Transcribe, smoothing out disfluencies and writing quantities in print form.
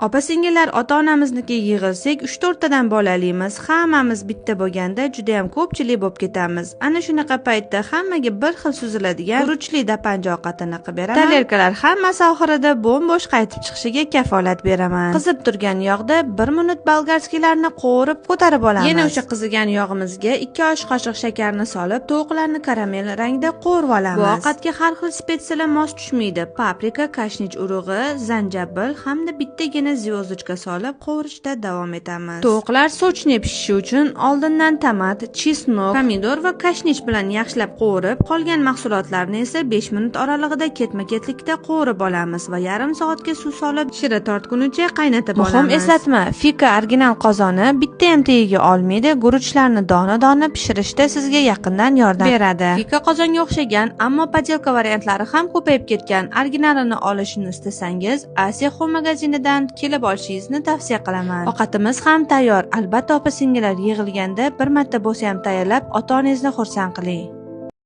Opa-singillar ota-onamiznikiga yig'ilsak, 3-4 tadan bolalimiz, hammamiz bitta bo'lganda juda ham ko'pchilik bo'lib ketamiz. Ana shunaqa paytda hammaga bir xil suziladigan guruchli dapanja ovqatini qilib beraman. Tarelkalar hammasi oxirida bo'm-bo'sh qaytib chiqishiga kafolat beraman. Qizib turgan yog'da 1 minut bolgarskiylarni qovurib ko'tarib olamiz. Yana o'sha qizigan yog'imizga 2 osh qoshiq shakarni solib, tovuqlarni karamel rangda qovurib olamiz. Bu ovqatga har xil spetsiyalar mos tushmaydi. Paprika, kashnich urug'i, zanjabil hamda bittagina звездочка solib qovurishda davom etamiz. Tovuqlar sochni pishishi uchun oldindan tomat, chesnok, pomidor va kashnich bilan yaxshilab qovurib, qolgan mahsulotlarni esa 5 minut oralig'ida ketma-ketlikda qovurib olamiz va yarim soatga suv solib, shira tortgunicha qaynatib olamiz. Muhim eslatma, Fika original qozoni bitta ham tagiga olmaydi, guruchlarni dona-dona pishirishda sizga yaqindan yordam beradi. Fika qozonga o'xshagan, ammo podelka variantlari ham ko'payib ketgan. Originalini olishni istasangiz, Asia Home magazinidan kelib olishingizni tavsiya qilaman. Ovqatimiz ham tayyor. Albatta opa-singillar yig'ilganda bir marta bo'lsa ham tayyorlab, ota-onangizni xursand qiling.